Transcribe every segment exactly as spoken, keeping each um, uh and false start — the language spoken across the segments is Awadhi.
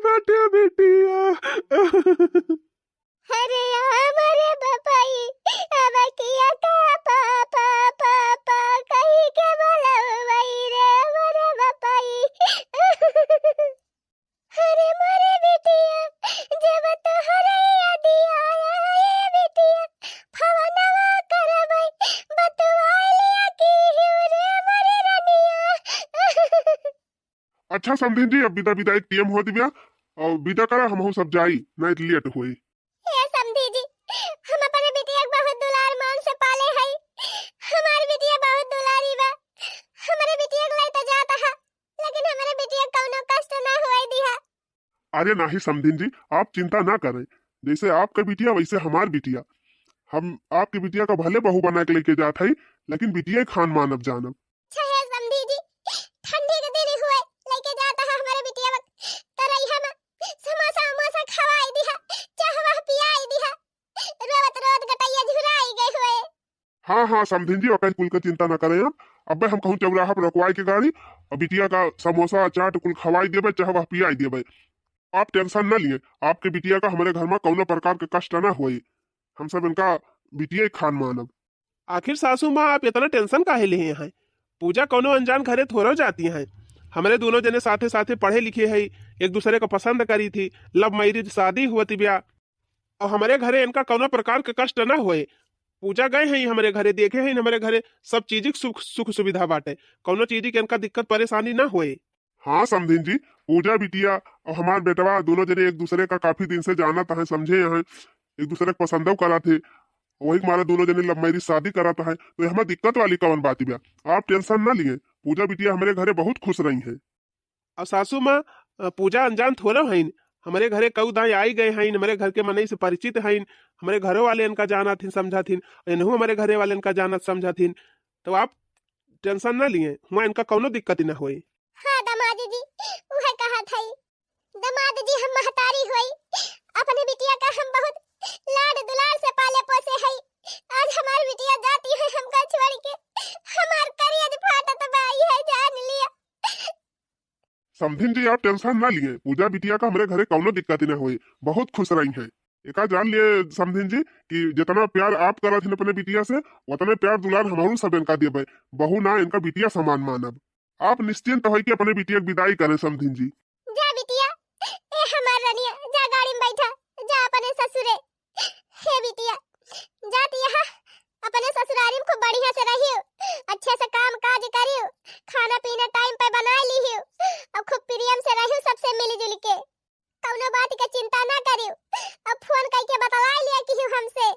पटे बिटिया। अरे हमरे बपई, अब किया का पापा, पापा कही के बोलवई रे हमरे बपई। अरे मोरे बिटिया, जब तोहरे यादिया आए बिटिया, फवनवा करबै, बतुआई लिया कि हिउ रे मोरे रनिया। अच्छा समधिन जी, अब विदा विदा एक टीएम होत बिया, और विदा करा, हमहू सब जाई, नाहीं त लेट होई। हे समधी जी, हम अपने बिटिया के बहुत दुलार मान से पाले हई। हमार बिटिया बहुत दुलारी बा। हमरे बिटिया के लइके जात हा, लेकिन हमरे बिटिया के कौनो कष्ट ना होए दिहा। अरे नाहीं समधिन जी, आप चिंता ना करें, जैसे आपका बिटिया वैसे हमार बिटिया। हम आपके बिटिया का भले बहू बना के लइके जात हई, लेकिन बिटिया के खान मानब जानब। अच्छा हे समधी जी, ठंडी के दिन हुए, लइके जात हा हमरे बिटिया के, तो रहिया में समोसा उमोसा खवाई दिहा, चाहवा पियाई दिहा, रोवत रोवत गटैया झुराई गए हुए। हाँ हाँ समधिन जी, ओकर कुल के चिंता न करें आप। अबे हम कहूँ चौराहा पर रुकवाई के गाड़ी, और बिटिया का समोसा चाट कुल खवाई देबे, चाहवा पियाई देबे। आप टेंशन न लिए, आपके बिटिया का हमरे घर में कौनो प्रकार के कष्ट न होए। हम सब इनका बिटिया के खान मानब। आखिर सासू माँ, आप इतना टेंशन काहे लिए हैं? पूजा कौनो अनजान घरे थोड़ो जाती हैं। हमरे दोनों जने साथे साथे पढ़े लिखे हैं, एक दूसरे को पसंद करी थी, लव मैरिज शादी हुआ थी ब्याह। और हमरे घरे इनका कौनो प्रकार के कष्ट ना होए। पूजा गए हैं हमरे घरे, देखे हैं हमरे घरे सब चीज के सुख, सुख सुविधा बाटे, कौनो चीज के इनका दिक्कत परेशानी ना होए। हाँ समधिन जी, पूजा बिटिया और हमार बेटवा दोनों जने एक दूसरे का काफी दिन से जानत हैं, समझे हैं, एक दूसरे के पसंदो करत है, वही के मारे दोनों जने लव मैरिज शादी करत हैं, तो हमें दिक्कत वाली कौन बात बा? आप टेंशन ना लिए, पूजा बिटिया हमरे घरे बहुत खुश रही हैं। और सासू माँ, अ, पूजा अनजान थोड़ो हईन, हमरे घरे कऊ दाई आई गए हईन, हमरे घर के मनई से परिचित हईन, हमरे घरो वाले इनका जानत हिन, समझत हिन, इनहू हमरे घरे वाले इनका जानत समझत हिन, तो आप टेंशन ना लिए, हुआ इनका कौनो दिक्कत ना होई। हाँ दामाद जी, उहे कहत हई। दामाद जी, हम महतारी होई, अपने बिटिया का हम बहुत लाड दुलार से पाले पोसे हई। आज हमार बिटिया जाती है हमका छोड़ के, हमार करेज फाटत बा, इहे जान लिया। समधिन जी, आप टेंशन ना लिए, पूजा बिटिया का हमरे घरे कौनो दिक्कत ना होई, बहुत खुश रही है। एका जान लिए समधिन जी कि जितना प्यार आप करत हिन अपने बिटिया से, उतने प्यार दुलार हमहू सब इनका देबे। बहू ना, इनका बिटिया समान मानब। आप निश्चिंत होई के अपने बिटिया के विदाई करें समधिन जी। जा बिटिया, ए हमार रनिया, जा गाड़ी में बैठा, जा अपने ससुरे। हे बिटिया, जात यहाँ अपने ससुरारी में खूब बढ़िया से रहियो, अच्छे से काम काज करियो, खाना पीना टाइम पे बनाए लिहियो, और खूब प्रेम से रहियो सबसे मिलजुल के। कौनो बात के चिंता ना करियो, अब फोन करके बतला लिया कि हमसे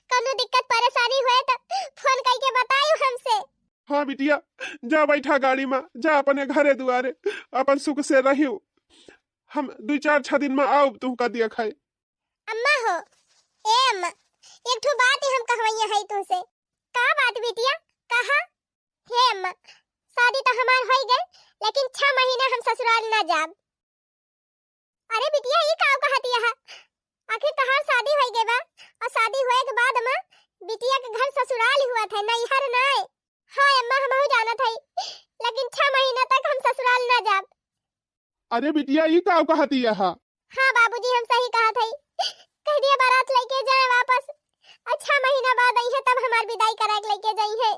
कौनो दिक्कत परेशानी होए तो फोन करके बताइयो हमसे। हाँ बिटिया, जा बैठा गाड़ी में, जा अपने घरे दुआरे, अपन सुख से रहियो। हम दुई चार छह दिन में आउब तुहका दिया खाए। अम्मा हो, ए अम्मा, एक ठो बात हम कहवैया है तुमसे। का बात बिटिया, कहा? हे अम्मा, शादी तो हमार होई गए, लेकिन छह महीना हम ससुराल ना जाब। अरे बिटिया, ई का कहत यह? आखिर तहार शादी होई गए बा, और शादी होए के बाद अम्मा, बिटिया के घर ससुराल हुआ था, नैहर नाय। हाँ अम्मा, हमहू जानत हई, लेकिन छह महीना तक हम ससुराल ना जाब। अरे बिटिया, ई का कहत यह? हाँ बाबूजी, हम सही कहत हई। कह दिया बारात लेके जाए वापस, और छह महीना बाद आई है तब हमार विदाई करा के लेके जाई है।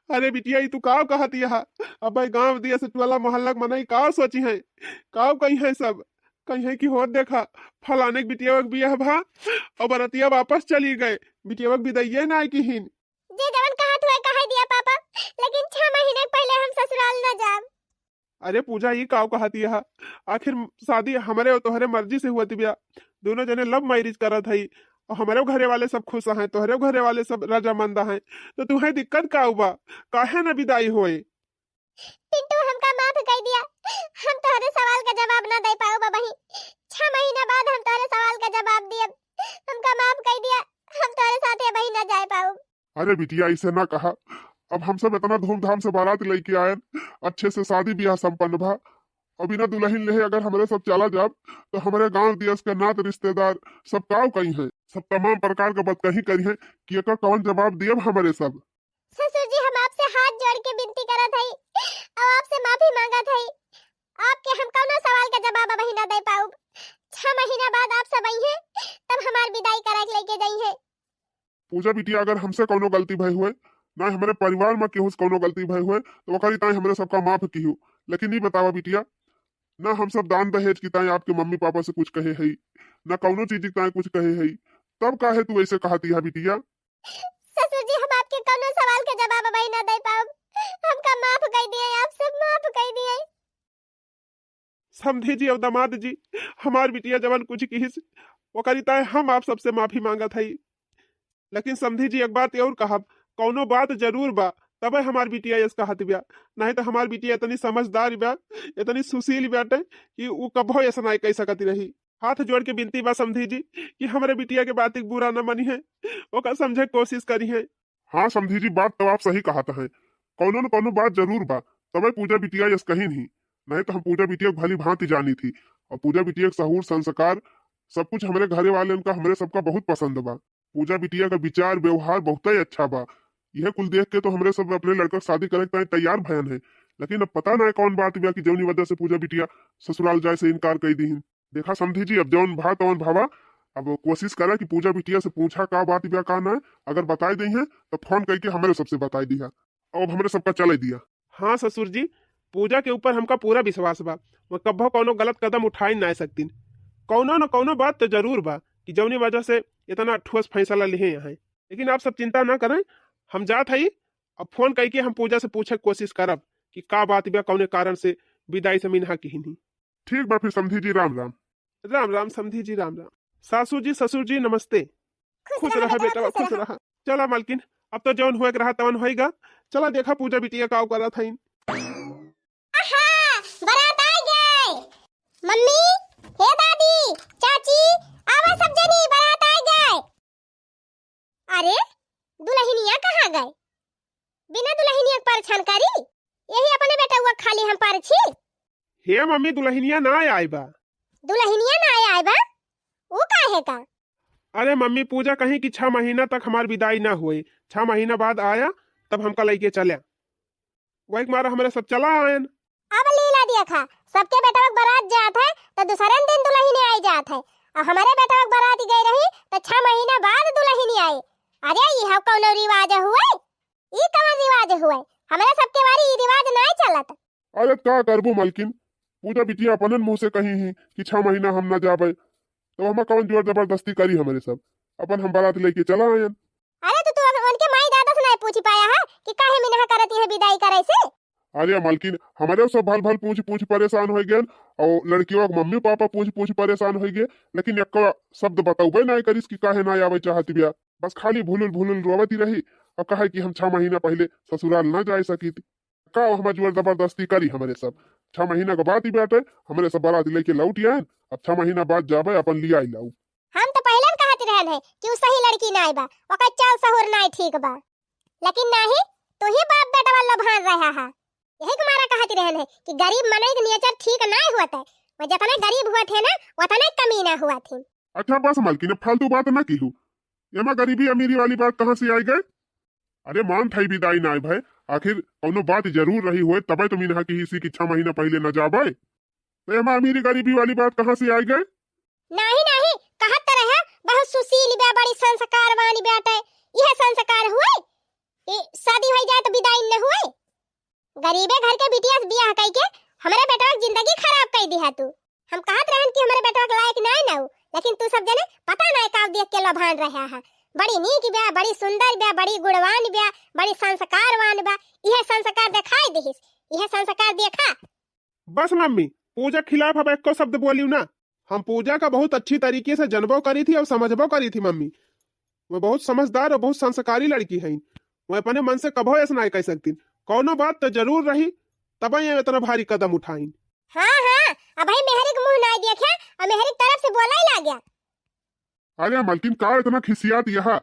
अरे बिटिया, ई तू का कहत यह? अबे गांव दिया से टोला मोहल्ला के मनई का सोची है, का कही है सब, कही है कि होत देखा फलाने के बिटिया के बियाह भा और बरतिया वापस चली गए, बिटिया के विदाइये ना किहिन। जे जवन कहत हुए कह दिया पापा, लेकिन छह महीने पहले हम ससुराल न जाब। अरे पूजा, ई का कहत यह? आखिर शादी हमरे और तोहरे मर्जी से हुआ बिया, दोनों जने लव मैरिज करत हई, और हमरे घरे वाले सब खुश हैं, तोहरे घरे वाले सब रजामंद हैं, तो तुहे दिक्कत का बा? काहे न विदाई होए? पिंटू, हमका माफ कर दिया, हम तोहरे सवाल का जवाब ना दे पाउब अबही। छह महीना बाद हम तोहरे सवाल का जवाब दियब। हमका माफ कर दिया, हम तोहरे साथे अबही ना जाए पाउब। अरे बिटिया, ऐसे ना कहा। अब हम सब इतना धूमधाम से बारात लेके आयन, अच्छे से शादी ब्याह संपन्न भा। अब बिना दुल्हन लेहे अगर हमरे सब चला जाब, तो हमरे गांव दियस के नात रिश्तेदार सब काव कही हैं, सब तमाम प्रकार के बतकही करी हैं कि एकर कौन जवाब दियब हमरे सब। ससुर जी, हम आपसे हाथ जोड़ के विनती करत हई और आपसे माफी मांगत हई। आपके हम कौनो सवाल का जवाब अबही ना दे पाउब। छह महीना बाद आप सब अइहें, तब हमार विदाई कराइ के लइके जइहें। पूजा बिटिया, अगर हमसे कउनो गलती भय हुए, ना हमरे परिवार में केहू से कउनो गलती भय हुए, तो ओकरी ताईं हमरे सबका माफ किहू। लेकिन ई बतावा बिटिया, ना हम सब दान दहेज की ताईं आपके मम्मी पापा से कुछ कहे हई, ना कउनो चीज की ताईं कुछ कहे हई, तब काहे तू अइसे कहती है बिटिया? ससुर जी, हम आपके कउनो सवाल के जवाब अबही ना दइ पाउब। हमका माफ कइ दिए, आप सब माफ कइ दिए। समधी जी अउर दामाद जी, हमार बिटिया जवन कुछ किहिस, ओकरी ताईं हम आप सबसे माफी मांगत हई। लेकिन समधी जी, एक बात अउर कहब, कउनो बात जरूर बा, तबे हमार बिटिया यस कहत बिया, नाहीं तो हमार बिटिया इतनी समझदार बा, इतनी सुशील बाटे कि उ कबो यस नाहीं कइ सकत रही। हाथ जोड़ के बिनती बा समधी जी कि हमरे बिटिया के बात के बुरा न मनिहें, ओका समझे के कोशिश करिहें। हाँ समधी जी, बात तो आप सही कहत हैं, कउनो न कउनो बात जरूर बा, तबे पूजा बिटिया यस कहिन ही, नाहीं तो हम पूजा बिटिया के भली भांति जानी थी, अउर पूजा बिटिया के सहूर संस्कार सब कुछ हमरे घरे वालेन का, हमरे सबका बहुत पसंद बा। पूजा बिटिया का विचार व्यवहार बहुतै अच्छा बा, इहे कुल देख के तो हमरे सब अपने लड़का के शादी करे के ताईं तैयार भयन है, लेकिन अब पता नाहीं कउन बात बा कि जउनी वजह से पूजा बिटिया ससुराल जाए से इनकार कइ दिहिन। देखा समधी जी, अब जउन भा तउन भवा, अब कोशिश करा कि पूजा बिटिया से पूछा का बात बा का ना, अगर बताइ दइहें तो फोन कइके हमरे सबसे बताइ दिहा, अउर अब हमरे सबका चलइ दिया। हाँ ससुर जी, पूजा के ऊपर हमका पूरा विश्वास बा, उ कब्बो कउनो गलत कदम उठाइ नाहीं सकतीन। कउनो न कउनो बात तो जरूर बा कि जउनी वजह से इतना ठोस फैसला लिहे हैं, लेकिन आप सब चिंता ना करें, हम जात हई, अब फोन कइके हम पूजा से पूछे के कोशिश करब कि का बात बा, कउने कारण से विदाई से मिनहा किहिन ही। ठीक बा फिर समधी जी, राम राम। राम राम समधी जी, राम राम। सासू जी, ससुर जी, नमस्ते। खुश खुश रहा रहा बेटा, बेटवा, खुश खुश रहा। रहा। चला मालकिन, अब तो जउन होए के रहा तवन होइगा। चला देखा पूजा बिटिया का करत हईन। आहा, बारात आ गए। मम्मी, हे दादी, चाची, आवा सब जनी, बारात आ गए। अरे, दुलहिनिया कहाँ गए? बिना दुलहिनिया के परछन करी, यही अपने बेटउआ खाली हम परछी। हे मम्मी, दुलहिनिया ना आए बा। दुलहिनिया ना आए बा? ऊ काहे का? अरे मम्मी, पूजा कहीं कि छह महीना तक हमार विदाई ना हुए, छह महीना बाद आया, तब हमका लइके चल्या। वही के मारा हमरे सब चला आयन। अब लीला देखा, सबके बेटवा के बारात जात है, तो दूसरे दिन दुलहिन आई जात है, और हमरे बेटवा के बारात गई रही, तो छह महीना बाद दुलहिन आई। अरे, यह कउनो रिवाज हुए? ई कवन रिवाज हुए? हमरे सबके बारी ई रिवाज नाहीं चलत। अरे, का करबू मलकिन, पूजा बिटिया अपनन मुँह से कही ही कि छह महीना हम ना जाबे, तो हम कवन जोर जबरदस्ती करी? हमरे सब अपन हम बारात लइके चला आयन। अरे तो तू अब उनके माई दादा से नाहीं पूछी पाया है कि काहे मिनहा करती है विदाई करे से? अरे मलकिन, हमरे सब भल भल पूछ पूछ परेशान होइ गएन, और लड़कियों के मम्मी पापा पूछ पूछ परेशान होइ गए, लेकिन एक्को शब्द बतउबे नाहीं करिस कि काहे ना आवे चाहत बिया। बस खाली भुलुल भुलुल रोवती रही, और कहे कि हम छह महीना पहिले ससुराल ना जाए सकित। का हमार जोर जबरदस्ती करी हमरे सब? छह महीना के बात ही बाटे, हमरे सब बारात लइके लौट आयन, अब छह महीना बाद जाबे अपन लियाई लाऊ। हम तो पहिले न कहत रहन है कि उ सही लड़की नाहीं बा, ओकर चाल सहूर नाहीं ठीक बा। लेकिन नाहीं, तू ही बाप बेटवा लोभान रहा है। यही के मारा कहत रहन है कि गरीब मनई के नेचर ठीक नाहीं होत है। वो जितने गरीब होत है ना, उतने कमीना होत है। अच्छा बस मलकिन, अब फालतू बात ना कीहू। एमा गरीबी अमीरी वाली बात कहाँ से आई गए? अरे मान थाई विदाई नाहीं भय, आखिर कउनो बात जरूर रही होए, तबे तो मिनहा किहिस कि छह महीना पहिले न जाबे। तो एमा अमीरी गरीबी वाली बात कहाँ से आई गए? नाहीं, नाहीं, कहत तो रहे, बहुत सुशील बा, बड़ी संस्कारवान बाटे, यह संस्कार हुए कि शादी होइ जाए तो विदाई न हुए? गरीबे घर के बिटिया से बियाह कइके हमरे बेटवा के जिंदगी खराब कइ दिहा तू। हम कहत रहन कि हमरे बेटवा के लायक नाहीं ना हो, लेकिन तू सब जने पता नाहीं का देख के लोभान रहा है। बड़ी नीक बा, बड़ी सुंदर बा, बड़ी गुणवान बा, बड़ी संस्कारवान बा, इहे संस्कार देखाई दिहिस, इहे संस्कार देखा। बस मम्मी, पूजा खिलाफ अब एको शब्द बोलियो ना। हम पूजा का बहुत अच्छी तरीके से जनबो करी थी और समझबो करी थी मम्मी। वो बहुत समझदार और बहुत संस्कारी लड़की है। वो अपने मन से कभो ऐसा नाहीं कह सकती। कौनो बात तो जरूर रही, तब ये इतना भारी कदम उठाइन। हाँ, हाँ, अबही मेहरी के मुँह नाहीं देखे और मेहरी के तरफ से बोला ही लाग्या। अरे मलकिन, का इतना खिसियात यहा?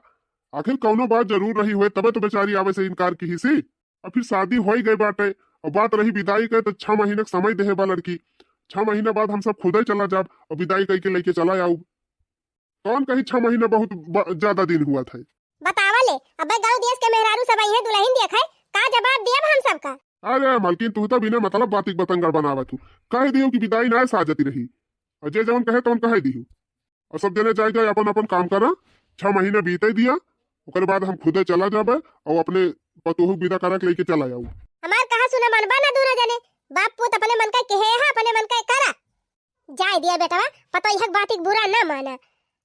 आखिर कौनो बात जरूर रही हुए, तबे तो बेचारी आवे से इनकार किहिसी। अब फिर शादी होइ गई बाटे, और बात रही विदाई के, तो छह महीने के समय देहे बा लड़की। छह महीना बाद हम सब खुदे चला जाब और विदाई कइके लइके चला आउब। कौन कही छह महीना बहुत ब-, ज्यादा दिन हुआ था। बतावा ले, अबे गाँव देश के मेहरारू सब अइहें दुलहिन देखे, का जवाब दियब हम सबका? अरे मलकिन, तू तो बिना मतलब बातिक बतंगड़ बनावत हूँ। कह दियो कि विदाई ना साजती रही। और जे जवन कहे तवन कहे दिहू। और सब जने जाए जाए अपन अपन काम करा, छह महीना बीते दिया, ओकरे बाद हम खुदे चला जाबे और अपने पतोहू के विदा करा के लेके चला जाऊ। हमार कहा सुना मनबा ना दूनो जने, बाप पूत अपने मन का कहे है, अपने मन का करा। जाए दिया बेटवा, पतोहिया के बात एक बुरा ना माना,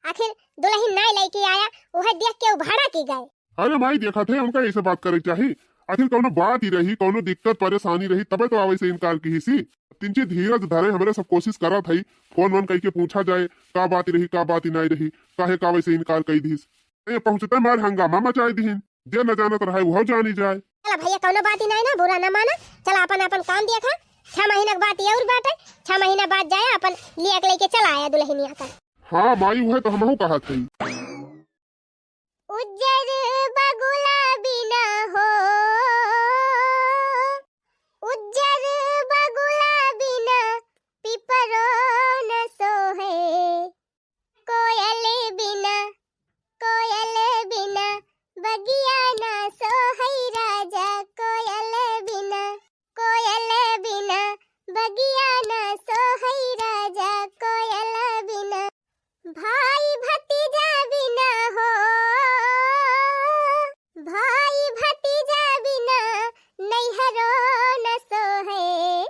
आखिर दुल्हन नाय लेके आया, उहे देख के उ भड़क गए। अरे माई, देखत है, उनका ऐसे बात करे के चाही। आखिर कौनो बात ही रही, कौनो दिक्कत परेशानी रही, तबे तो आवे से इनकार किहिसी। तिनची धीरज धरे, हमरे सब कोशिश करत हई, फोन वोन कइके पूछा जाए, का बात रही, का बात ही नाय रही, काहे का वैसे इनकार कई दिहिस। ए, पहुँचते मार हंगामा मचाए दिहिन, जे न जानत रहे, उहो जानी जाए। चला भैया, कौनो बात ही नाय ना, बुरा ना माना, चला अपन अपन काम देखा। छह महीना के बात ये और बाटे, छह महीना बाद जाए, अपन लिया के लेके चला आया दुल्हनिया का। हाँ माई, उहे तो हमहू कहत हई। उज्जर बगुला बिना हो, उज्जर बगुला बिना पिपरो न सोहे। कोयल बिना, कोयल बिना बगिया न सोहे राजा, कोयल बिना, कोयल बिना बगिया न सोहे राजा, कोयल बिना। भाई भतीजा बिना हो, भाई भतीजा बिना नैहरो न सोहे।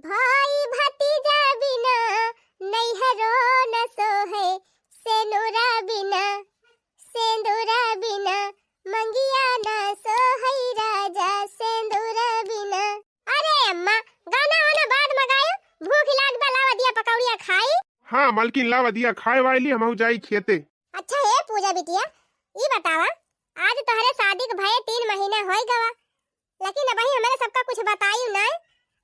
भाई भतीजा बिना नैहरो न सोहे। सेनुरा बिना, सेंदुरा बिना मंगिया न सोहे राजा, सेंदुरा बिना। अरे अम्मा, गाना वाना बाद में गायो, भूख लाग बा, लावा दिया पकौड़िया खाई। हाँ मलकिन, लावा दिया खाए वाली, हमहू जाई खेते। अच्छा हे पूजा बिटिया, ई बतावा, आज तोहरे शादी के भये तीन महीना होई गवा, लेकिन अबही हमरे सबका कुछ बताई नाय,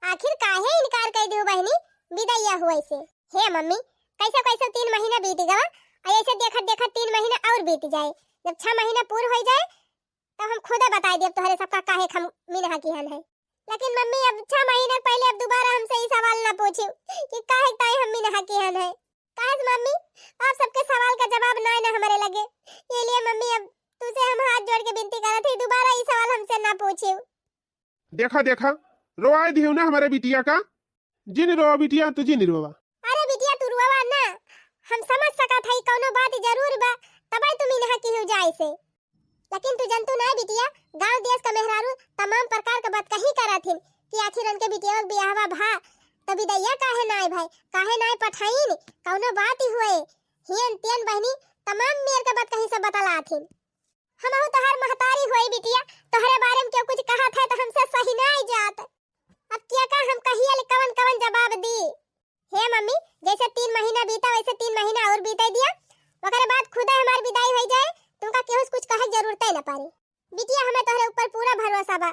आखिर काहे इनकार कर दियो बहिनी बिदैया हुए से? हे मम्मी, कैसे कैसे तीन महीना बीत गवा, और ऐसे देखत देखत तीन महीना और बीत जाए, जब छह महीना पूर हो जाए, तब हम खुदे बताई देब तोहरे सबका काहे हम मिनहा किहन है। लेकिन मम्मी, अब छह महीना पहले अब दोबारा हमसे ई सवाल ना पूछियो कि काहे ताई हम मिनहा किहन है। काहे से मम्मी, आप सबके सवाल का जवाब ना है ना हमरे लगे। ये लिए मम्मी, अब तुझसे हम हाथ जोड़ के विनती करत ही, दोबारा ई सवाल हमसे ना पूछियो। देखा, देखा, रोवाए दियो ना हमरे बिटिया का। जिन रोवा बिटिया, तू जिन रोवा। अरे बिटिया, तू रोवा ना, हम समझ सकत हई, कौनो बात जरूर बा, तबे तू मिनहा किहू जाए से। लेकिन तू जनतू ना बिटिया, गांव देश का मेहरारू तमाम प्रकार का बात कही करत हिन कि आखिर उनके बिटिया के बियाहवा भा, त बिदैया काहे नाय भाई, काहे नाय पठाइन, कौनो बात ही हुए, हियन तियन बहिनी तमाम मेर के बात कहीं से बतलात हिन। हमहू तोहार महतारी होई बिटिया, तोहरे बारे में केहू कुछ कहत है त हमसे सही नाय जात। अब केका हम कहिए ले कवन कवन जवाब दी? हे मम्मी, जैसे तीन महीना बीता वैसे तीन महीना और बीते दिया, ओकरे बाद खुदे हमार विदाई होई जाए, तुमका केहू से कुछ कहे के जरूरत ही न पड़े। बिटिया, हमें तोहरे ऊपर पूरा भरोसा बा।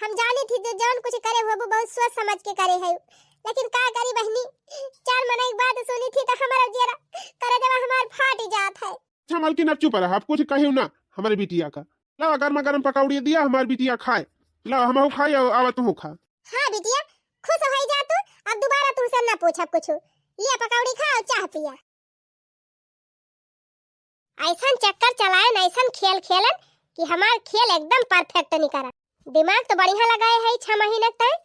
हम जानी थी जो जौन कुछ करे होबू बहुत सोच समझ के करे है, लेकिन का करी बहिनी, चार मनई के बात सुनी थी तो हमारा जेरा करे देवा हमार फाट जात है। अच्छा मलकिन, अब चुप रहा, अब कुछ कहियो ना हमारे बिटिया का। लावा, गर्मा गर्म पकौड़ी दिया, हमार बिटिया खाए। लावा, हमहू खाई, आवा, आवा, तू खा। हाँ बिटिया, खुश हो जा तू, अब दोबारा तुमसे ना पूछब कुछ। लिया पकौड़ी खा और चाह पिया। ऐसन चक्कर चलायन, ऐसन खेल खेलन कि हमार खेल एकदम perfect निकरा। दिमाग तो बढ़िया लगाए है छह महीना तक,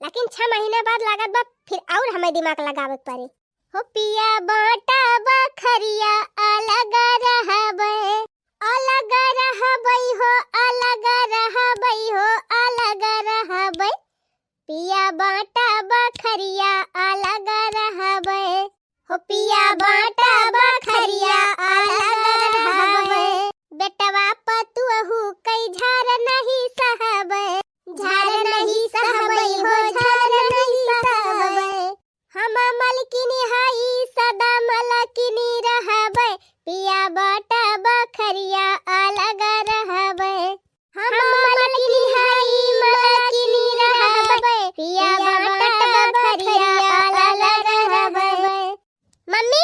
लेकिन छह महीना बाद लागत बा फिर और हमें दिमाग लगावे के पड़ी। हो पिया बाटा बखरिया अलग रहबे, अलग रहबे हो, अलग रहबे हो, अलग रहबे। पिया बाटा बखरिया अलग रहबे, हो पिया बाटा बखरिया अलग रहबे। बेटवा पतुहू कई झार नहीं सहबे, झार नहीं सहबे हो, झार नहीं सहबे। हम मलकिनी हई सदा मलकिनी रहबे, पिया बाटा बखरिया अलग रहबे। हम मलकिनी हई मलकिनी रहबे, पिया बाटा बखरिया अलग रहबे। मम्मी,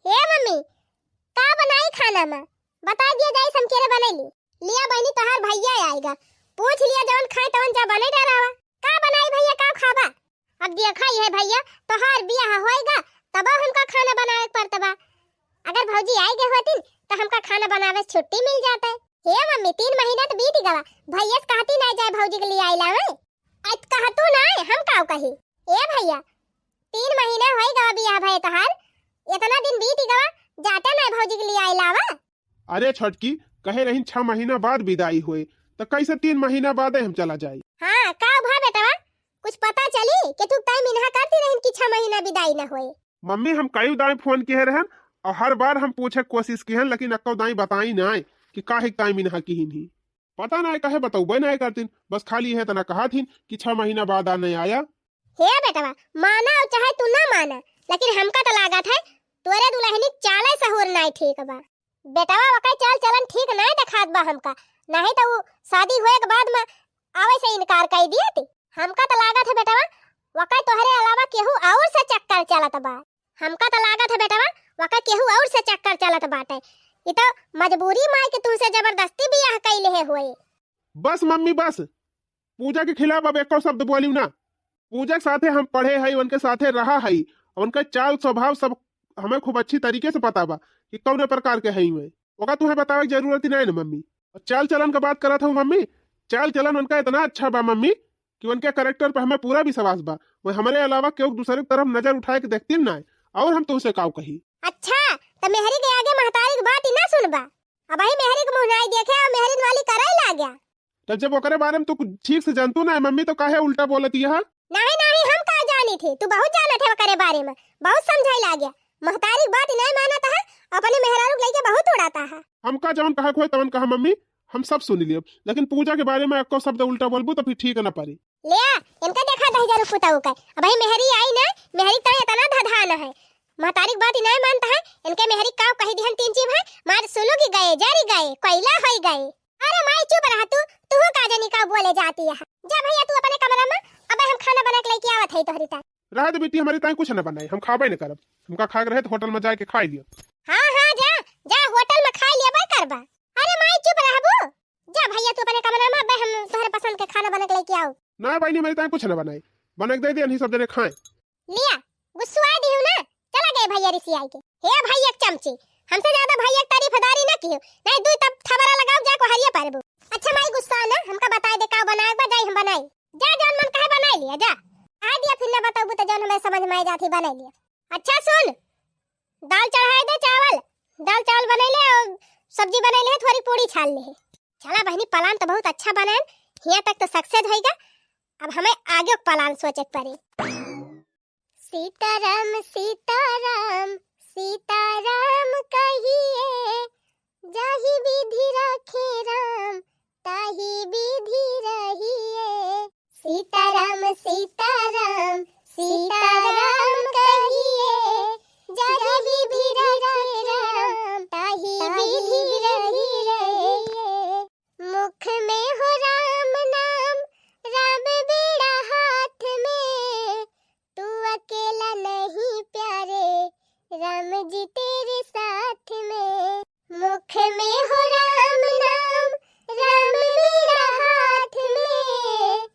हे मम्मी, का बनाई खाना में? बता दिया जाई, हम केरे बनैली। लिया बहिनी, तोहार भैया आएगा, पूछ लिया, जवन खाए तवन जा बने डरावा। का बनाई भैया, का खाबा? अब देखा ये है भैया, तोहार बियाह होएगा तब हमका खाना बनावे के पड़त बा। अगर भौजी आई गए होतिन तो हमका खाना बनावे से छुट्टी मिल जाता है। हे मम्मी, तीन महीना तो बीत गवा, भैया से कहती ना जाए भौजी के लिए आई लावे। अत कहतू ना, हम काव कही? ए भैया, तीन महीना होई गवा बियाह भये तोहार, इतना दिन बीत गवा, जाते ना भौजी के लिए आइला बा। अरे छोटकी, कहे रहिन छह महीना बाद विदाई होए, त कैसे तीन महीना बादे हम चला जाई? हाँ, का भा बेटवा, कुछ पता चली कि तू तय मिनहा करती रहिन कि छह महीना विदाई न होए? मम्मी, हम कई दाई फोन किहे रहन और हर बार हम पूछे कोशिश किहन, लेकिन अक्को दाई बताई नाय कि काहे ताई मिनहा किहिन ही। पता नाय काहे बतौबे नाय करतिन, बस खाली यह तना कहा थिन कि छह महीना बाद आने आया। हे बेटवा, माना और चाहे तू ना माना, लेकिन हमका तो लागत है तोरे दुल्हनी चाले सहूर नाय ठीक बा। बेटवा, ओकर चाल चलन ठीक नाय देखात बा हमका, नहीं तो उ शादी होए के बाद में आवे से इनकार कर दियत। हमका तो लागत है बेटवा, ओकर तोहरे अलावा केहू और से चक्कर चलत बा। हमका तो लागत है बेटवा, ओकर केहू और से चक्कर चलत बाटे। ई तो मजबूरी माई के तुमसे जबरदस्ती बियाह कैले है होए। बस मम्मी बस, पूजा के खिलाफ अब एको शब्द बोलियो ना। पूजा के साथे हम पढ़े हई, उनके साथे रहा हई, उनका चाल स्वभाव सब हमें खूब अच्छी तरीके से पता बा कि कौने प्रकार के हई वे। ओका तुहे बतावे के जरूरत ही नहीं ना मम्मी। और चाल चलन का बात करत हूँ मम्मी, चाल चलन उनका इतना अच्छा बा मम्मी कि उनके कैरेक्टर पर हमें पूरा विश्वास बा। वो हमारे अलावा केहू दूसरे की तरफ नजर उठाए के देखती ना है। और हम तुमसे काऊ कही। अच्छा, तो मेहरी के आगे महतारी की बात ही ना सुनबा। अब ही मेहरी के मुँह नाई देखे और मेहरी वाली करे लाग गया। तब जब ओकरे बारे में तू कुछ ठीक से जानतू ना है मम्मी, तो काहे उल्टा बोलत यह? नहीं, नहीं, हम का जानी थी, तू बहुत जानत है ओकरे बारे में, बहुत समझाई लाग गया। महतारी की बात ही नहीं मानत है, अपने मेहरारू के लेके बहुत उड़ाता है। हमका जवन कहे के होए तवन कहा मम्मी, हम सब सुन लियो, लेकिन पूजा के बारे में एको शब्द उल्टा बोलबू तो फिर ठीक न पड़ी। ले, इनका देखा दहिजर पुताऊ का, अब ही मेहरी आई ना, मेहरी तो इतना धधान है, महतारी की बात ही नहीं मानता है, इनके मेहरी का कही दिहन तीन चीज है, मार सुलुग गए, जरी गए, कोयला होई गए। अरे माई चुप रह तू, तू का जानी का बोले जाती है। जा भैया तू अपने कमरा में, अब हम खाना बना के लेके आवत है तोहरी ताई। रह दे बेटी, हमारी ताई कुछ न बनाई, हम खाबे न करब। हमका खाए के रहे तो होटल में जाके खाई लियो। हाँ हाँ जा, जा होटल में खाई लिया बे करबा। अरे माई चुप रहबू। जा भैया तू अपने कमरा में, अब हम तोहरे पसंद के खाना बना के लेके आओ। ना बहिनी, हमारी ताई कुछ न बनाई, बना के दे दे, यही सब जने खाए। लिया, गुस्सुआ दिहू ना, चला गए भैया रिसियाई के। हे भैया के चमची, हमसे ज्यादा भैया के तारीफदारी ना कियो, नहीं दुई तब थबरा लगाओ जा कोहरिया पारबू। अच्छा माई गुस्सा ना, हमका बताए दे का बनाए बा, जाई हम बनाई। जा जौन मन कहे बनाई लिया जा। आ दिया फिर ना बताबू तो जौन हमें समझ में आ जाती बनाई लिया। अच्छा सुन, दाल चढ़ाए दे चावल, दाल चावल बनाई ले और सब्जी बनाई ले, थोड़ी पूड़ी छान ले। चला बहिनी, प्लान तो बहुत अच्छा बनल, हियाँ तक तो सक्सेस होइगा, अब हमें आगे प्लान सोचे के पड़ी। सीताराम सीताराम सीताराम कहिए, जाहि विधि राखे राम ताहि विधि रहिए। सीताराम सीताराम सीताराम कहिए, जाहि विधि राखे राम ताहि विधि रहिए। मुख में हो राम नाम, राम बेड़ा हाथ में, तू अकेला नहीं प्यारे, राम जी तेरे साथ में। मुख में हो राम नाम, राम बेड़ा हाथ में,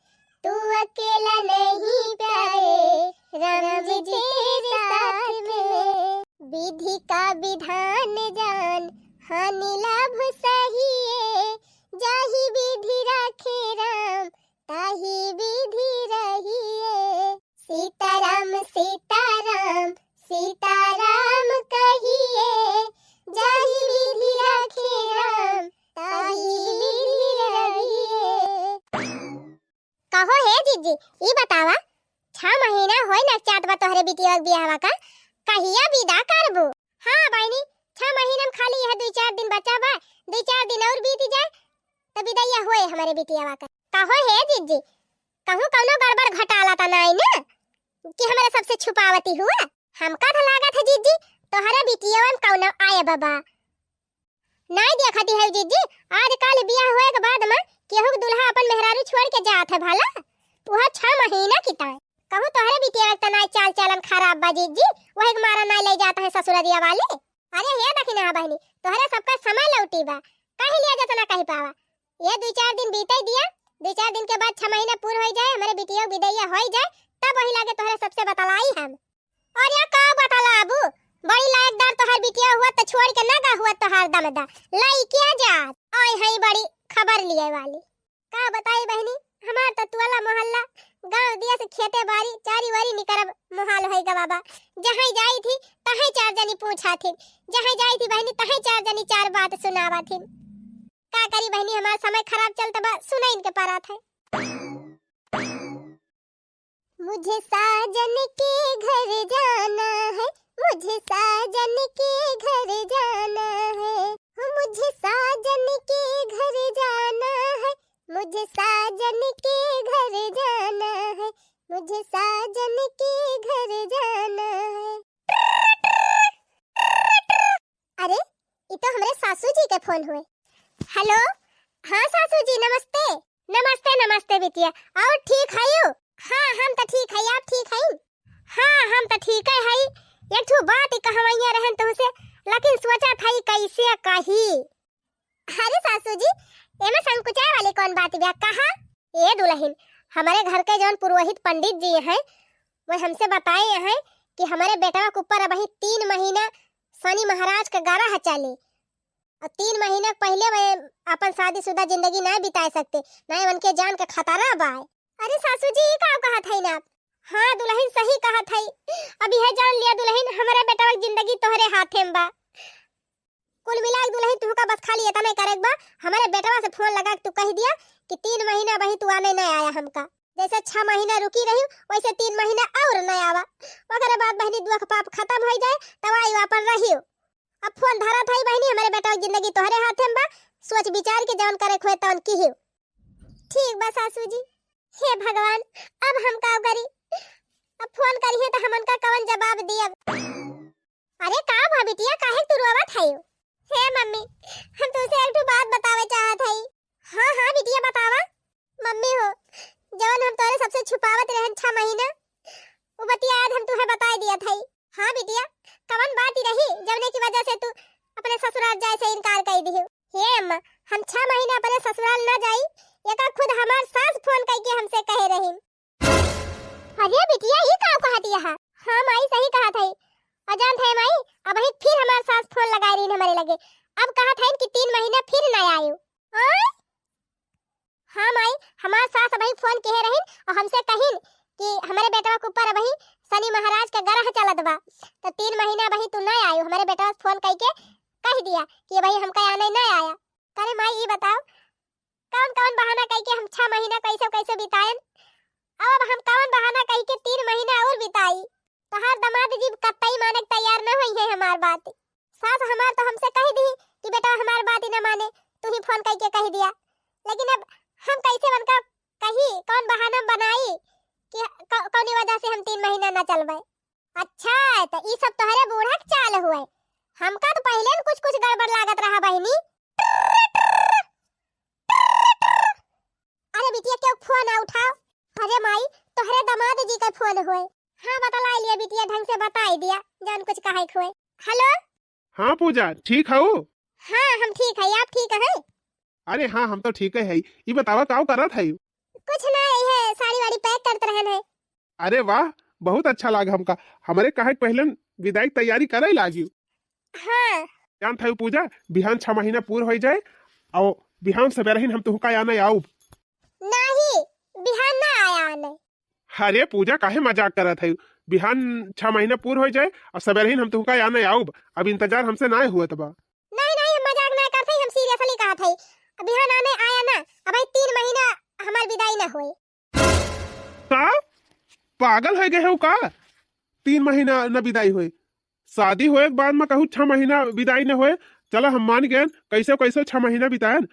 तू अकेला नहीं प्यारे, राम जी तेरे साथ में। विधि का विधान जान, हानि लाभ सहिए, जाहि विधि राखे राम, ताहि विधि रहिए। सीताराम सीताराम सीताराम कहिए, जाहि विधि राखे राम, ताहि विधि रहिए। कहो हे जीजी, ई बतावा, छह महीना होई न चात बा तोहरे बिटिया के बियाहवा का, कहिया विदा करबू? हाँ बहिनी, छह महीना में खाली यह दुई चार दिन बचा बा, दुई चार दिन और बीत जाए, त विदैया होए हमरे बिटियावा का। कहो हे जीजी, कहूँ कौनो गड़बड़ घोटाला त नाई न कि हमरे सबसे छुपावती हुआ? हमका त लागत है जीजी, तोहरे बिटियावा में कौनो आए बा। नाई देखती है जीजी, आजकल बियाह होए के बाद में केहू के दुल्हा अपन मेहरारू छोड़ के जात है भला, वह छह महीना की ताई। कहूँ तोहरे बिटिया के तनाई चाल चलन खराब बा जीजी, वही के मारा नाई ले जात है ससुररिया वाले। अरे हे दखिना बहिनी, तोहरे सबका समय लौटी बा, कहीं लिया जतना कहीं पावा। ये दुई चार दिन बीते दिया, दुई चार दिन के बाद छह महीना पूर होई जाए, हमरे बिटिया के बिदैया होई जाए, तब वही लागे तोहरे सबसे बतलाई हम। अरे का बतलाबू, बड़ी लायकदार तोहार बिटिया हुआ त छोड़ के ना गा हुआ तोहार दमदा। लइकिया जात। आए हई बड़ी खबर लिए वाली। का बताई बहिनी, हमार तो टोला मोहल्ला, गाँव दिया से खेते बारी, चारी वारी निकरब मोहाल होइगा बाबा। जहाँ जाई थी, तहाँ चार जनी पूछा थी, जहाँ जाई थी बहिनी, तहाँ चार जनी चार बात सुनावा थी। का करी बहिनी, हमार समय खराब चलत बा, सुना इनके परात है। मुझे साजन के घर जाना है, मुझे साजन के घर जाना है, हो मुझे साजन के घर जाना है, मुझे साजन के घर जाना है, मुझे साजन के घर जाना है। अरे, ई तो हमरे सासू जी के फोन हुए। हेलो, हाँ सासू जी, नमस्ते। नमस्ते, नमस्ते बिटिया, और ठीक हयू? हाँ, हम तो ठीक हई, आप ठीक हई? हाँ, हम तो ठीक है हई। एक ठो बात कहवैया रहन तुमसे, लेकिन सोचा था ई कैसे कही। अरे सासू जी, एमे संकुचाए वाली कौन बात बा, कहा? ए दुलहिन, हमरे घर के जौन पुरोहित पंडित जी हैं, वो हमसे बताए हैं कि हमरे बेटवा के ऊपर अबही तीन महीना शनि महाराज का ग्रह चले, और तीन महीना के पहिले वे अपन शादीशुदा जिंदगी ना बिताए सकते, ना उनके जान का खतरा बा। अरे सासू जी, ई का कहत हईन आप? हाँ दुलहिन, सही कहत हई। अब यह जान लिया दुलहिन, हमरे बेटवा के जिंदगी तोहरे हाथे में बा। कुल मिला के दुलहिन, तुहका बस खाली इतना करे के बा, हमरे बेटवा से फोन लगा के तू कह दिया कि तीन महीना अबही तू आने नहीं आया हमका। जैसे छह महीना रुकी रही, वैसे तीन महीना और नहीं आवा। ओकरे बाद बहिनी दुख पाप खत्म हो जाए, तब आई अपन रहियो। अब फोन धरत हई बहिनी, हमरे बेटवा के जिंदगी तोहरे हाथे में बा, सोच विचार के जौन करे के होए तौन किहियो। ठीक बा सासू जी। हे भगवान, अब हम का करी? अब फोन करिहे तो हम उनका कवन जवाब दियब? अरे का भा बिटिया, काहे तू रोवत हई? हे मम्मी, हम तुमसे एक ठो बात बतावे चाहत हई। हाँ हाँ बिटिया, बतावा। मम्मी हो, जवन हम तोरे सबसे छुपावत रहन छह महीना, वो बतिया आज हम तुहे बताई दिया थई। हाँ बिटिया, कवन बात ही रही जवने की वजह से तू अपने ससुराल जाए से इनकार कर दिही? हे अम्मा, हम छह महीना अपने ससुराल ना जाई, एका खुद हमार सास फोन करके हमसे कहे रही। अरे बिटिया, ई का कहत यहा? हाँ माई, सही कहत हई। अजान थे माई, अबही फिर हमार सास फोन लगाए रही हमरे लगे। अब कहत हईन कि तीन महीना फिर ना आयु। आय? हाँ माई, हमार सास अबही फोन किहे रहिन और हमसे कहिन कि हमरे बेटवा के ऊपर अबही शनि महाराज का ग्रह चलत बा, तो तीन महीना अबही तू ना आयु। हमरे बेटवा से फोन करके कह दिया कि अबही हमका आने ना आया। करे माई, ई बताओ, कौन कौन बहाना कह के हम छह महीना कैसे कैसे बिताएन? अब, अब हम कौन बहाना कह के तीन महीना और बिताई? तोहार दामाद जी कतई माने के तैयार न होई है हमार बात। सास हमार तो हमसे कह दी कि बेटा हमार बात ही न माने, तू ही फोन कह के कह दिया। लेकिन अब हम कैसे उनका कही, कौन बहाना बनाई कि क-, कौनी वजह से हम तीन महीना न चलबे? अच्छा, तो ई सब तोहरे बूढ़ा के चाल हुए। हमका तो पहले न कुछ कुछ गड़बड़ लागत रहा बहिनी। अरे बिटिया, क्यों फोन आ उठाओ? अरे माई, तोहरे दामाद जी का फोन हुए। हाँ, बतला लिया बिटिया, ढंग से बताई दिया, जौन कुछ कहे के हुए। हेलो। हाँ पूजा, ठीक हऊ? हाँ, हम ठीक है, आप ठीक है? अरे हाँ, हम तो ठीक है। ई बतावा, काव करत है? कुछ ना, ये साड़ी वाड़ी पैक करत रहन है। अरे वाह, बहुत अच्छा लाग हमका। हमरे कहे के पहले विदाई के तैयारी करे लागी। हाँ। जानत है पूजा, बिहान छह महीना पूर हो जाए और बिहान सवेरे ही हम तुहका आने आउब। नहीं, बिहान ना आया आने। अरे पूजा, काहे मजाक करत है? बिहान छह महीना पूर हो जाए और सवेरे ही हम तुहका आने आउब। अब इंतजार हमसे ना हुआ तबा। नहीं, नहीं, हम मजाक ना करत है, हम सीरियसली कहत है। बिहान आने आया ना, अब भाई तीन महीना हमार विदाई ना होए। का? पागल हो गए हो का? तीन महीना न विदाई होए? शादी होए के बाद में कहू छह महीना विदाई न होए? चला हम मान गए, कैसे कैसे छह महीना बिताएन।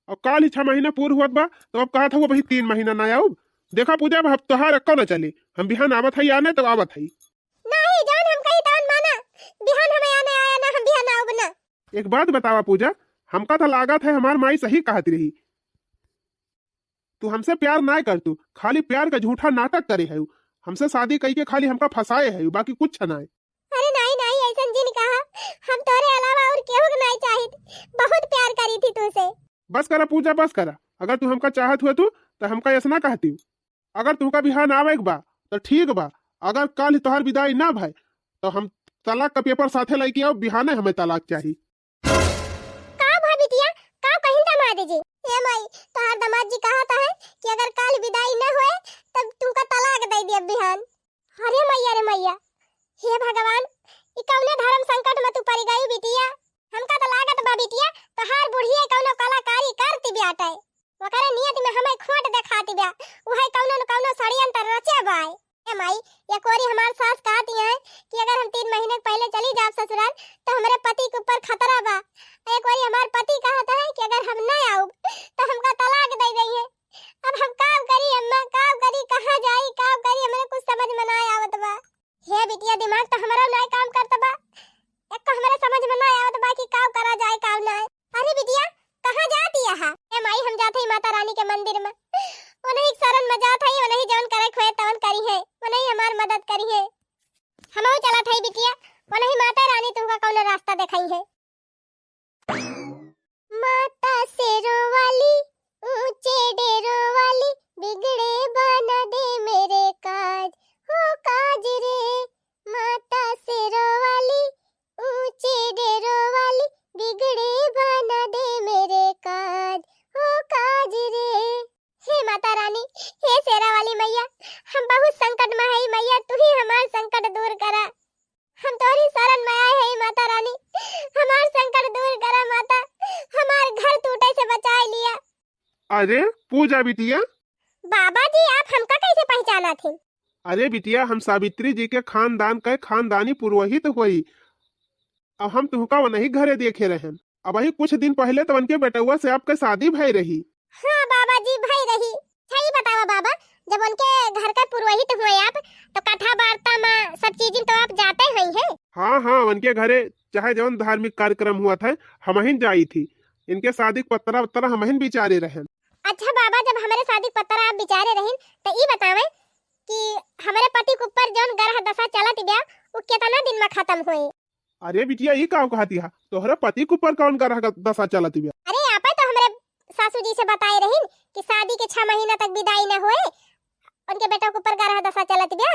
और काल ही छह महीना पूर हुआ बा, तो अब कहा था वो भाई तीन महीना ना आउब। देखा पूजा, अब तोहार अक्को न चली, हम बिहान आवत है आने तो आवत है। नहीं, जौन हम कही तौन माना, बिहान हमें आने आया ना, हम बिहान आउब ना। एक बात बतावा पूजा, हमका तो लागत है हमार माई सही कहत रही। तू हमसे प्यार नाय कर, तू खाली प्यार का झूठा नाटक करे है। हमसे शादी कई के खाली हमका फंसाए है, बाकी कुछ नाय। अरे नाई, नाई, ऐसन जिन कहा, हम तोरे अलावा और केहू के नाई चाहित, बहुत प्यार करी थी तुझसे। बस करा पूजा, बस करा। अगर तू हमका चाहत हुए तू, तो हमका ऐसा ना कहती। अगर तुमका बिहान आवे के बा, तो ठीक बा। अगर काल तोहार विदाई ना भय, तो हम तलाक का पेपर साथे लेके आओ, बिहाने हमें तलाक चाही। का भा बिटिया, का कहिन दामाद जी? ए माई, तोहार दामाद जी कहत है कि अगर बिटिया, उहै कउनो न कउनो षड्यंत्र रचे बाय। ए माई, एक ओरी हमार सास कहती हैं कि अगर हम तीन महीने के पहिले चली जाब ससुराल, तो हमरे पति के ऊपर खतरा बा। एक ओरी हमार पति कहत हैं कि अगर हम न आउब, तो हमका तलाक दे दइहैं। अब हम काव करी अम्मा, काव करी, कहाँ जाई, काव करी, हमरे कुछ समझ में ना आवत बा। हे बिटिया, दिमाग तो हमरो नाय काम करत बा। एक तो हमरे समझ में ना आवत बा कि काव करा जाए, काव नाय। अरे बिटिया, कहाँ जाती है? ए माई, हम जात हई माता रानी के मंदिर में। उन्हीं के शरण में जात हई, उन्हीं जवन करे के होए तवन करिहैं, उन्हीं हमार मदद करिहैं। हमहू चलत हई बिटिया, उन्हीं माता रानी तुहका कउनो रास्ता देखाइहैं। माता शेरों वाली, ऊंचे डेरों वाली, बिगड़े बना दे मेरे काज, हो काज रे। माता शेरों वाली, ऊंचे डेरों वाली, बिगड़े बना दे मेरे काज, हो काज रे। हे माता रानी, हे शेरा वाली मैया, हम बहुत संकट में हई मैया, तू ही हमार संकट दूर करा। हम तोहरी शरण में आए हई माता रानी, हमार संकट दूर करा माता, हमार घर टूटे से बचाए लिया। अरे पूजा बिटिया। बाबा जी, आप हमका कैसे पहचाना थे? अरे बिटिया, हम सावित्री जी के खानदान के खानदानी पुरोहित होई। अब हम तुहका वनही घरे देखे रहन। अबही कुछ दिन पहिले तो उनके बेटउआ से आपके शादी भई रही। हाँ बाबा जी, भई रही। अच्छा, ई बतावा बाबा, जब उनके घर का पुरोहित हुए आप, तो कथा वार्ता में सब चीजें तो आप जाते हुई हैं? हाँ, हाँ, उनके घरे चाहे जवन धार्मिक कार्यक्रम हुआ था, हमहिन जाई थी। इनके शादी के पत्रा उत्तरा हमहिन बिचारे रहन। अच्छा बाबा, जब हमरे शादी के पत्रा आप बिचारे रहन, तो ई बतावें कि हमरे पति के ऊपर जवन ग्रह दशा चलत बा, उ केतना दिन में खत्म होए? अरे बिटिया, ई का कहती हा? तोहरे पति के ऊपर कौन ग्रह ग-, दशा चलत बा? अरे, आपे तो हमरे सासू जी से बताए रहिन कि शादी के छह महीना तक विदाई न होए, उनके बेटा के ऊपर ग्रह दशा चलत बा।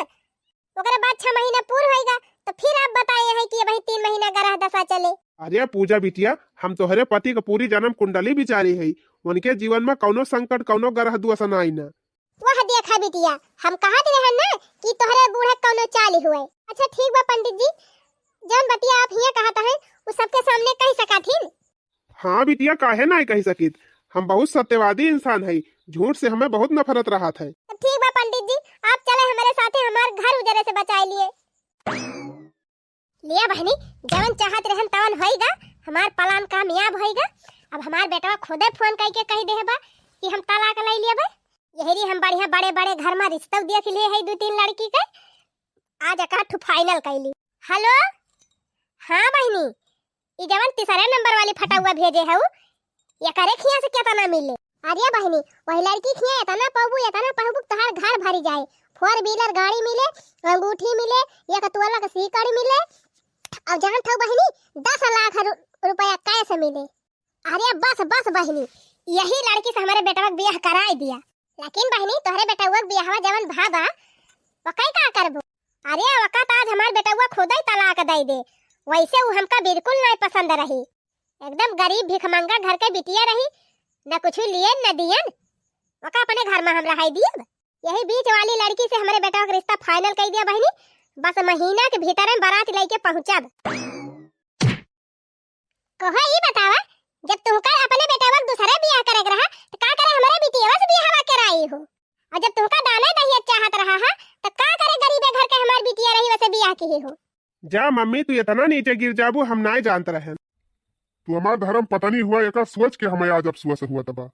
ओकरे बाद छह महीना पूर होएगा, तो फिर आप बताए हैं कि अबही तीन महीना ग्रह दशा चले। अरे पूजा बिटिया, हम तोहरे पति के पूरी जन्म कुंडली बिचारी है, उनके जीवन में कौनो संकट, कौनो ग्रह दोष ना आई ना। वह देखा बिटिया, हम कहत रहन ना कि तोहरे बूढ़ा कौनो चाल हुए। अच्छा ठीक बा पंडित जी, जौन बतिया आप हियाँ कहत हैं, उ सबके सामने कह सकत हिन? हाँ बिटिया, काहे नाय कह सकित? हम बहुत सत्यवादी इंसान हई, झूठ से हमें बहुत नफरत रहत है। तो ठीक बा पंडित जी, आप चले हमरे साथे, हमार घर उजरे से बचाए लिए। लिया बहिनी, जवन चाहत रहन तवन होइगा, हमार plan कामयाब होइगा। अब हमार बेटवा खुदे phone कइके कहि देहे बा कि हम तलाक लइ लिया बा। यही री हम बढ़िया बड़े बड़े घर में रिश्ता देख लिए है दो तीन लड़की के, आज एका ठु final कइली। Hello, हाँ बहिनी, ई जवन तीसरे number वाली फटौआ भेजे हऊ, एकरे खिया से केतना मिले? अरे बहिनी, वही लड़की खिया एतना पउबू, एतना पउबू, तोहार घर भरी जाए। Four wheeler गाड़ी मिले, अंगूठी मिले, एक तोला के सीकड़ मिले, और जान थऊ बहिनी, दस लाख रु-, रुपया cash मिले। अरे बस, बस बहिनी, यही लड़की से हमरे बेटवा के बियाह कराई दिया। लेकिन बहिनी, तोहरे बेटवा के बियाहवा जवन भा बा, वकई का करबू? अरे वका तो आज हमार बेटवा खुदई तलाक दइ दे, वैसे उ हमका बिल्कुल नाय पसंद रही। एकदम गरीब भिखमंगा घर के बिटिया रही, न कुछ लियन न दियन, ओका अपने घर में हम रहाई दियब। यही बीच वाली लड़की से हमरे बेटवा के रिश्ता final कइ दिया बहिनी, बस महीना के भीतर में बारात लइके पहुँचब। कहो ई बतावा, जब तुहका अपने बेटवा के दूसरे बियाह करे के रहा, तो का करे हमरे बिटिया से बियाहवा कराई हो? और जब तुहका दाने दहिया चाहत रहा हा, तो का करे गरीबे घर के हमार बिटिया रही वसे बियाह किहे हो? जा मम्मी, तू इतना नीचे गिर जाबू, हम नाय जानत रहन। तू हमार धर्म पत्नी हुआ, एका सोच के हमें आज अफसोस हुआ तबा।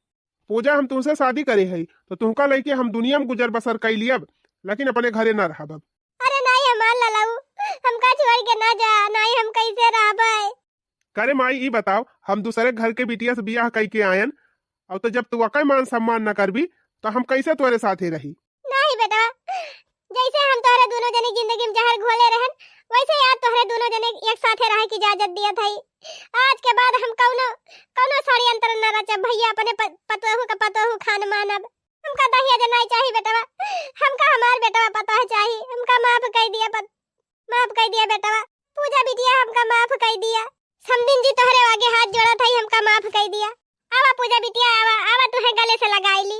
पूजा, हम तुमसे शादी करे हई, तो तुमका लइके हम दुनिया में गुजर बसर कई लियब, लेकिन अपने घरे ना रहब अब। अरे नाई हमार ललऊ, हमका छोड़ के ना जा, नाई हम कैसे रहबै? करे माई, ई बताओ, हम दूसरे घर के बिटिया से बियाह कई के आयन, और तो जब तू वकै मान सम्मान न करबी, तो हम कैसे तोरे साथे रही? नाई बेटा, जैसे हम तोहरे दोनों जने जिंदगी में जहर घोले रहन, वैसे ही आज तोहरे दोनों जने एक साथे रहे की इजाजत दियत हई। आज के बाद हम कौनो, कौनो षड्यंत्र न रचब भैया, अपने प-, पतोहू का पतोहू खान मानब। हमका दहेज नाई चाही बेटवा, हमका हमार बेटवा पतोह चाही, हमका माफ कई दिया पत-, माफ कई दिया बेटवा। पूजा बिटिया हमका माफ कई दिया। समधिन जी तोहरे आगे हाथ जोड़त हई, हमका माफ कई दिया। आवा पूजा बिटिया, आवा, आवा तुहे गले से लगाई ली।